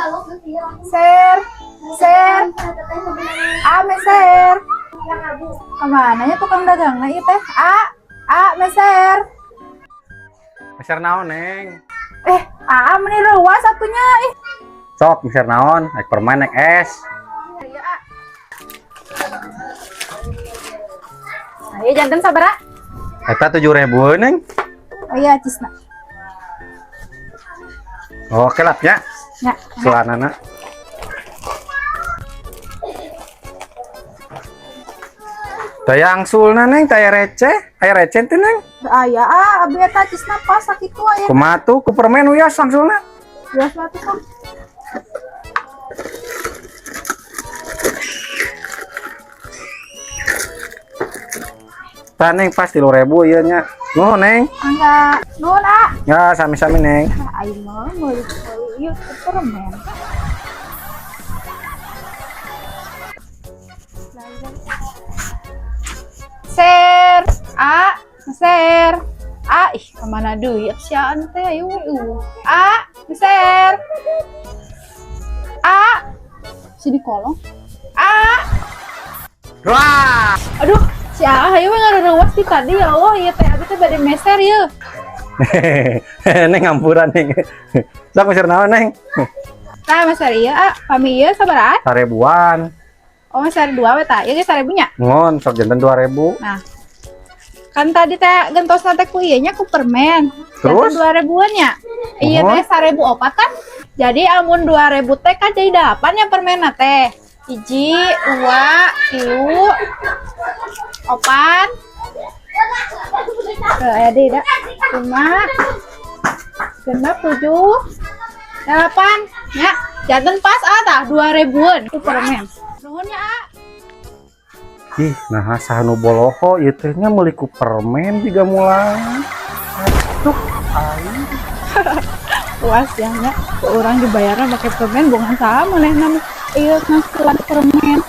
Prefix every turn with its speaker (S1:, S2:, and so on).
S1: Ser, ser, A meser. Kemana nya tukang dagang na ieu teh? A, A meser.
S2: Meser naon, Neng?
S1: Eh, A meni reuas atuh nya ih.
S2: Sok meser naon? Naik permen, naik es.
S1: Iya, A. Nah, ieu janten sabaraha?
S2: Eta 7.000, Neng.
S1: Oh iya, cisna.
S2: Oke lah, ya.
S1: Ya.
S2: Celanana. Taya angsulna, Neng, taya receh. Aya receh teh, Neng.
S1: Aya, A, abi eta cisna pas sakitu aya.
S2: Kumaha tuh ku permen uyas angsulna?
S1: Biasa tuh kan.
S2: Tah, Neng, pas 3.000 ieu nya. Nuhun, Neng.
S1: Enggak. Nuhun, A.
S2: Ya, sami-sami, Neng.
S1: Nah, aing mah meuli ieu permen. Ser, A, ser. A, ih kemana deui siaan teh ayo we. A, ser. A. Sini kolong. A.
S2: Wah.
S1: Aduh, si A ayo we ngareurewas ti tadi ya Allah, ieu teh abi teh bade meser ieu.
S2: Neng ngampuran, Neng. Sok meser naon, Neng?
S1: Tah meser ieu, A, pami ieu sabaraha?
S2: 1.000-an.
S1: Oh, meser dua we tah. Ieu ge 1.000 nya.
S2: Ngon, sok janten 2.000.
S1: Nah, kan tadi teh gentosna teh ku ieu nya ku permen.
S2: Terus?
S1: Janten 2.000-an nya. Iya
S2: Oh.
S1: teh 1.004 kan. Jadi amun 2.000 teh kan jadi 8 ya permenna teh. 1, 2, 3, 4. Tuh, aya deui da. 5, 6, 7, 8. Ya, janten pas ah tah 2.000-an ku permen. Nuhun ya, A.
S2: Ih, nah saha nu boloho ieu teh nya meuli ku permen jiga mulang. Aduh, aing.
S1: Puas ya nya, ku urang dibayarna make permen bongan sama manehna mah. Ieu ngasulan permen.